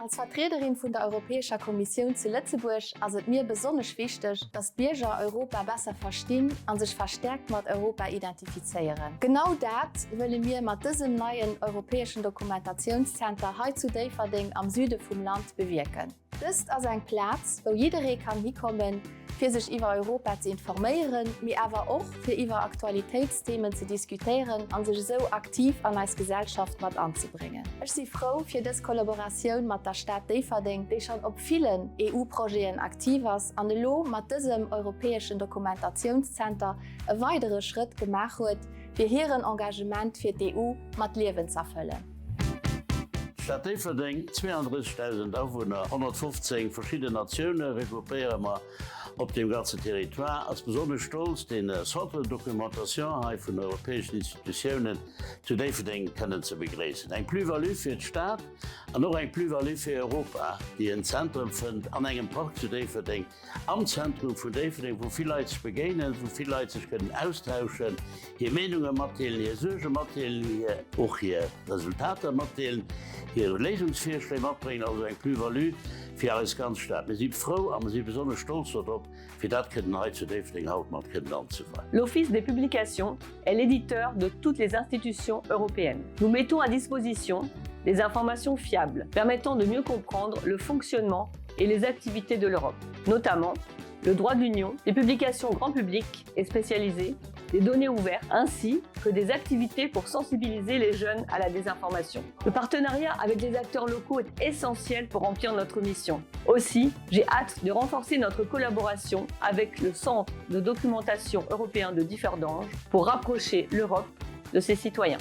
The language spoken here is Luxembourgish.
Als Vertriederin vun der Europäescher Kommissioun zu Lëtzebuerg ass et mir besonnesch wichteg, datt d'Bierger Europa besser verstinn a sech verstäerkt mat Europa identifizéieren. Genau dat wëlle mir mat dësem neien europäeschen Dokumentationszenter hei zu Déifferdeng am Süde vum Land bewierken. Dëst ass eng Plaz, wou jidderee kann hikommen, fir sech iwwer Europa ze informéieren, mee awer och fir iwwer Aktualitéitsthemen ze diskutéieren a sech esou aktiv an eis Gesellschaft mat anzebréngen. Ech si frou fir dës Kollaboratioun mat der Stad Déifferdeng, déi schonn op villen EU-Projeten aktiv ass an elo mat dësem europäeschen Dokumentationszenter e weidere Schrëtt gemaach huet, fir hiren Engagement fir d'EU mat Liewen z'erfëllen. D'Stad Déifferdeng, 32.000 Awunner, 115 verschidden Natioune regroupéiere mer op deem ganzen Territoire, ass besonnesch stolz, dee Centre de documentation hei vun europäeschen Institutiounen zu Déifferdeng kënnen ze begréissen. Eng Plus-value fir d'Stad an och eng Plus-value fir Europa, déi en Zentrum fënnt an engem Park zu Déifferdeng, Am Zentrum vun Déifferdeng, wou vill Leit sech begéinen, wou vill Leit sech kënnen austauschen, hir Meenunge matdeelen, hir Suerge matdeelen, hir och hir Resultater matdeelen, hir Léisungsvirschléi matbréngen, also eng Plus-value fir eis ganz Stad. Mir si frou a mir si besonnesch stolz dodrop, fir dat kënnen hei zu Déifferdeng haut mat kënnen anzeweien. L'Office des publications est l'éditeur de toutes les institutions européennes. Nous mettons à disposition des informations fiables permettant de mieux comprendre le fonctionnement et les activités de l'Europe, notamment le droit de l'Union, des publications grand public et spécialisées, des données ouvertes ainsi que des activités pour sensibiliser les jeunes à la désinformation. Le partenariat avec les acteurs locaux est essentiel pour remplir notre mission. Aussi, j'ai hâte de renforcer notre collaboration avec le Centre de documentation européen de Differdange pour rapprocher l'Europe de ses citoyens.